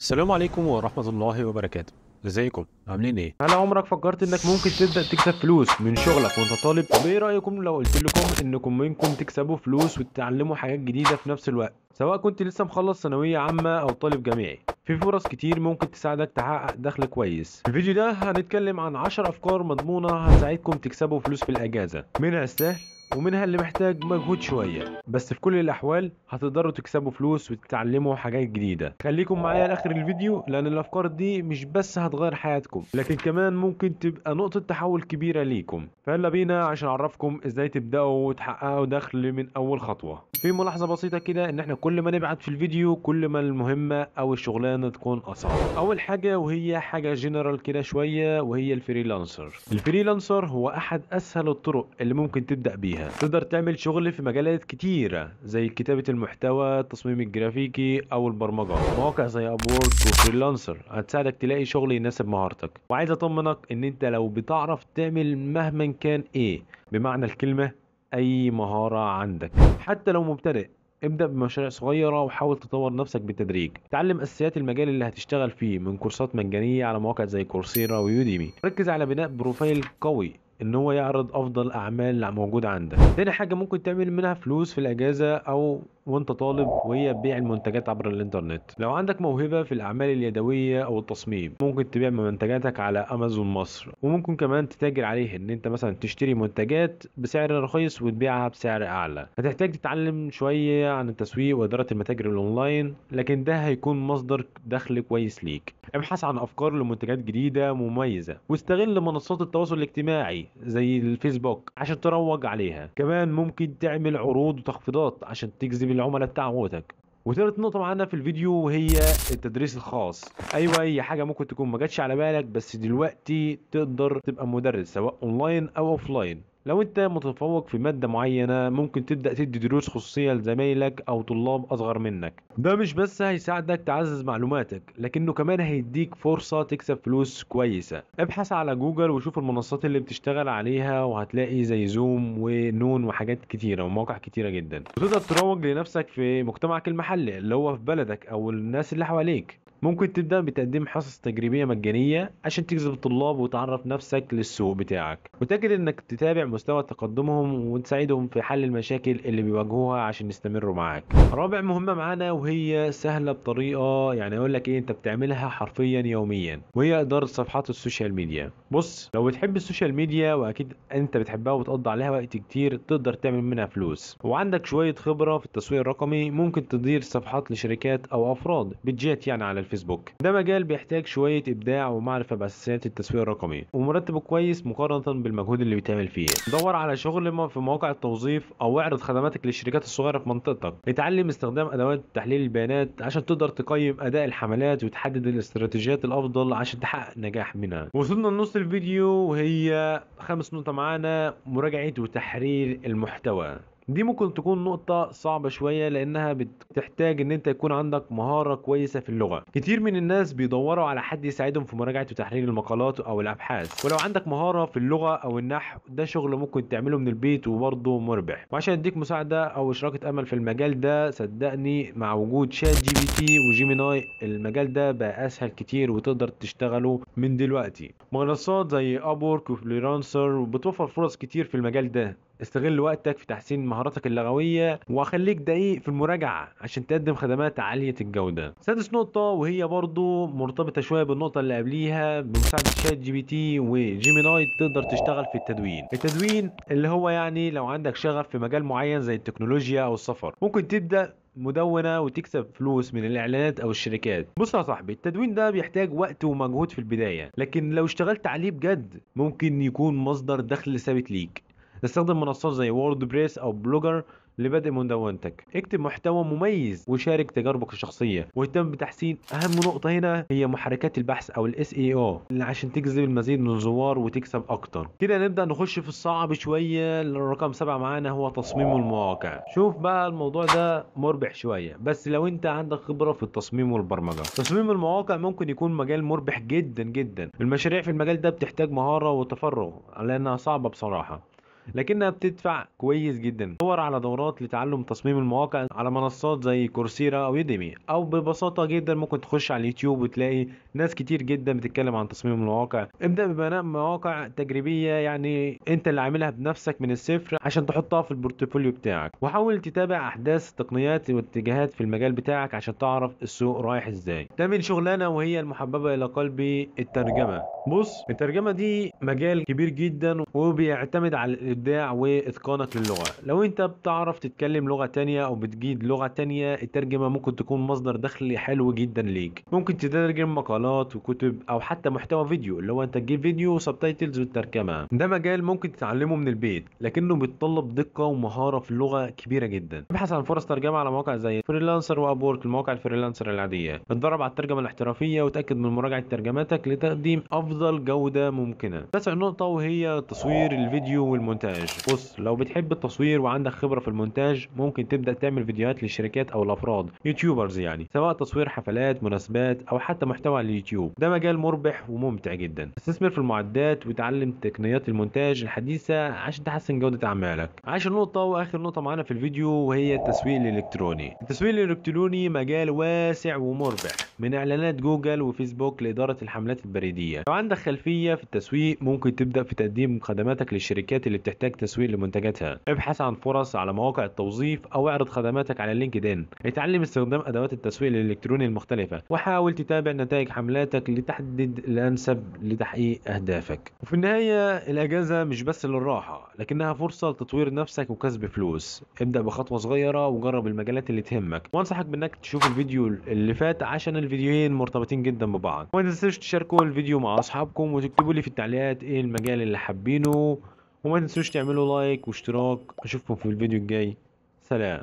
السلام عليكم ورحمة الله وبركاته. ازيكم عاملين ايه؟ هل عمرك فكرت انك ممكن تبدأ تكسب فلوس من شغلك وانت طالب؟ طب ايه رأيكم لو قلت لكم انكم منكم تكسبوا فلوس وتتعلموا حاجات جديدة في نفس الوقت، سواء كنت لسه مخلص ثانوية عامة او طالب جامعي؟ في فرص كتير ممكن تساعدك تحقق دخل كويس. في الفيديو ده هنتكلم عن 10 افكار مضمونة هتساعدكم تكسبوا فلوس في الاجازة، منها السهل ومنها اللي محتاج مجهود شوية، بس في كل الأحوال هتقدروا تكسبوا فلوس وتتعلموا حاجات جديدة. خليكم معايا لآخر الفيديو لأن الأفكار دي مش بس هتغير حياتكم، لكن كمان ممكن تبقى نقطة تحول كبيرة ليكم. فيلا بينا عشان أعرفكم إزاي تبدأوا وتحققوا دخل من أول خطوة. في ملاحظة بسيطة كده، إن إحنا كل ما نبعد في الفيديو كل ما المهمة أو الشغلانة تكون أصعب. أول حاجة وهي حاجة جنرال كده شوية، وهي ال freelancer. ال freelancer هو أحد أسهل الطرق اللي ممكن تبدأ بيها. تقدر تعمل شغل في مجالات كتيرة زي كتابة المحتوى، التصميم الجرافيكي أو البرمجة. مواقع زي Upwork و Freelancer هتساعدك تلاقي شغل يناسب مهارتك. وعايز أطمنك إن أنت لو بتعرف تعمل مهما كان إيه بمعنى الكلمة، أي مهارة عندك حتى لو مبتدئ، ابدأ بمشاريع صغيرة وحاول تطور نفسك بالتدريج. تعلم أساسيات المجال اللي هتشتغل فيه من كورسات مجانية على مواقع زي Coursera و Udemy. ركز على بناء profile قوي ان هو يعرض افضل اعمال موجودة عندك. تاني حاجة ممكن تعمل منها فلوس في الاجازة او وانت طالب، وهي بيع المنتجات عبر الانترنت. لو عندك موهبة في الاعمال اليدوية او التصميم، ممكن تبيع منتجاتك على امازون مصر، وممكن كمان تتاجر عليه ان انت مثلا تشتري منتجات بسعر رخيص وتبيعها بسعر اعلى. هتحتاج تتعلم شوية عن التسويق وادارة المتاجر الاونلاين، لكن ده هيكون مصدر دخل كويس ليك. ابحث عن افكار لمنتجات جديدة مميزة، واستغل منصات التواصل الاجتماعي زي الفيسبوك عشان تروج عليها. كمان ممكن تعمل عروض وتخفيضات عشان تجذب العملاء بتاعتك. وثالث نقطة معانا في الفيديو وهي التدريس الخاص. ايوه، هي حاجة ممكن تكون ما جاتش على بالك، بس دلوقتي تقدر تبقى مدرس سواء اونلاين او offline. لو انت متفوق في مادة معينة ممكن تبدأ تدي دروس خصوصية لزمايلك او طلاب اصغر منك. ده مش بس هيساعدك تعزز معلوماتك، لكنه كمان هيديك فرصة تكسب فلوس كويسة. ابحث على جوجل وشوف المنصات اللي بتشتغل عليها، وهتلاقي زي زوم ونون وحاجات كتيرة ومواقع كتيرة جدا. وتقدر تروج لنفسك في مجتمعك المحلي اللي هو في بلدك او الناس اللي حواليك. ممكن تبدأ بتقديم حصص تجريبية مجانية عشان تجذب الطلاب وتعرف نفسك للسوق بتاعك، وتأكد انك تتابع مستوى تقدمهم وتساعدهم في حل المشاكل اللي بيواجهوها عشان يستمروا معاك. رابع مهمة معانا وهي سهلة بطريقة يعني اقول لك ايه، انت بتعملها حرفيا يوميا، وهي إدارة صفحات ال social media. بص، لو بتحب ال social media واكيد انت بتحبها وبتقضي عليها وقت كتير، تقدر تعمل منها فلوس. وعندك شوية خبرة في التسويق الرقمي، ممكن تدير صفحات لشركات او افراد، بيدجات يعني على الفيسبوك. ده مجال بيحتاج شوية إبداع ومعرفة بأساسيات التسويق الرقمي، ومرتبة كويس مقارنة بالمجهود اللي بيتعمل فيه. دور على شغل في مواقع التوظيف أو اعرض خدماتك للشركات الصغيرة في منطقتك. اتعلم استخدام أدوات تحليل البيانات عشان تقدر تقيم أداء الحملات وتحدد الاستراتيجيات الأفضل عشان تحقق نجاح منها. وصلنا لنص الفيديو وهي خامس نقطة معانا، مراجعة وتحرير المحتوى. دي ممكن تكون نقطة صعبة شوية لأنها بتحتاج إن أنت يكون عندك مهارة كويسة في اللغة. كتير من الناس بيدوروا على حد يساعدهم في مراجعة وتحرير المقالات أو الأبحاث، ولو عندك مهارة في اللغة أو النحو ده شغل ممكن تعمله من البيت وبرضه مربح. وعشان أديك مساعدة أو إشراكة أمل في المجال ده، صدقني مع وجود ChatGPT و Gemini المجال ده بقى أسهل كتير وتقدر تشتغله من دلوقتي. منصات زي Upwork و Freelancer بتوفر فرص كتير في المجال ده. استغل وقتك في تحسين مهاراتك اللغوية وخليك دقيق في المراجعة عشان تقدم خدمات عالية الجودة. سادس نقطة وهي برضو مرتبطة شوية بالنقطة اللي قبليها، بمساعدة ChatGPT و Gemini تقدر تشتغل في التدوين. التدوين اللي هو يعني لو عندك شغف في مجال معين زي التكنولوجيا أو السفر، ممكن تبدأ مدونة وتكسب فلوس من الإعلانات أو الشركات. بص يا صاحبي، التدوين ده بيحتاج وقت ومجهود في البداية، لكن لو اشتغلت عليه بجد ممكن يكون مصدر دخل ثابت ليك. استخدم منصات زي WordPress او Blogger لبدء مدونتك. اكتب محتوى مميز وشارك تجاربك الشخصية، واهتم بتحسين اهم نقطة هنا هي محركات البحث او ال SEO عشان تجذب المزيد من الزوار وتكسب اكتر. كده نبدأ نخش في الصعب شوية. الرقم 7 معانا هو تصميم المواقع. شوف بقى الموضوع ده مربح شوية بس لو انت عندك خبرة في التصميم والبرمجة. تصميم المواقع ممكن يكون مجال مربح جدا جدا. المشاريع في المجال ده بتحتاج مهارة وتفرغ لانها صعبة بصراحة. لكنها بتدفع كويس جدا. دور على دورات لتعلم تصميم المواقع على منصات زي Coursera او Udemy، او ببساطة جدا ممكن تخش على اليوتيوب وتلاقي ناس كتير جدا بتتكلم عن تصميم المواقع. ابدأ ببناء مواقع تجريبية، يعني انت اللي عاملها بنفسك من الصفر عشان تحطها في ال portfolio بتاعك، وحاول تتابع احداث التقنيات والاتجاهات في المجال بتاعك عشان تعرف السوق رايح ازاي. تامن شغلانة وهي المحببة الى قلبي، الترجمة. بص، الترجمة دي مجال كبير جدا وبيعتمد على الابداع واتقانك للغة. لو انت بتعرف تتكلم لغة تانية او بتجيد لغة تانية، الترجمة ممكن تكون مصدر دخل حلو جدا ليك. ممكن تترجم مقالات وكتب او حتى محتوى فيديو، اللي هو انت تجيب فيديو و subtitles والترجمة. ده مجال ممكن تتعلمه من البيت، لكنه بيتطلب دقة ومهارة في اللغة كبيرة جدا. ابحث عن فرص ترجمة على مواقع زي Freelancer و Upwork، المواقع ال freelancer العادية. اتدرب على الترجمة الاحترافية وتأكد من مراجعة ترجماتك لتقديم افضل جودة ممكنة. تاسع نقطة وهي تصوير الفيديو والمونتاج. بص، لو بتحب التصوير وعندك خبرة في المونتاج، ممكن تبدأ تعمل فيديوهات للشركات او الافراد، YouTubers يعني، سواء تصوير حفلات، مناسبات، او حتى محتوى على اليوتيوب. ده مجال مربح وممتع جدا. استثمر في المعدات وتعلم تقنيات المونتاج الحديثة عشان تحسن جودة اعمالك. عاشر نقطة واخر نقطة معانا في الفيديو وهي التسويق الالكتروني. التسويق الالكتروني مجال واسع ومربح، من اعلانات جوجل وفيسبوك لادارة الحملات البريدية. لو عندك خلفية في التسويق، ممكن تبدأ في تقديم خدماتك للشركات اللي بتحتاج تسويق لمنتجاتها. ابحث عن فرص على مواقع التوظيف او اعرض خدماتك على LinkedIn. اتعلم استخدام ادوات التسويق الالكتروني المختلفة، وحاول تتابع نتائج حملاتك لتحدد الانسب لتحقيق اهدافك. وفي النهاية، الاجازة مش بس للراحة، لكنها فرصة لتطوير نفسك وكسب فلوس. ابدأ بخطوة صغيرة وجرب المجالات اللي تهمك، وانصحك بانك تشوف الفيديو اللي فات عشان الفيديوهين مرتبطين جدا ببعض. وما تنسوش تشاركوا الفيديو مع اصحابكم وتكتبوا لي في التعليقات ايه المجال اللي حابينه، وما تنسوش تعملوا لايك واشتراك. اشوفكم في الفيديو الجاي. سلام.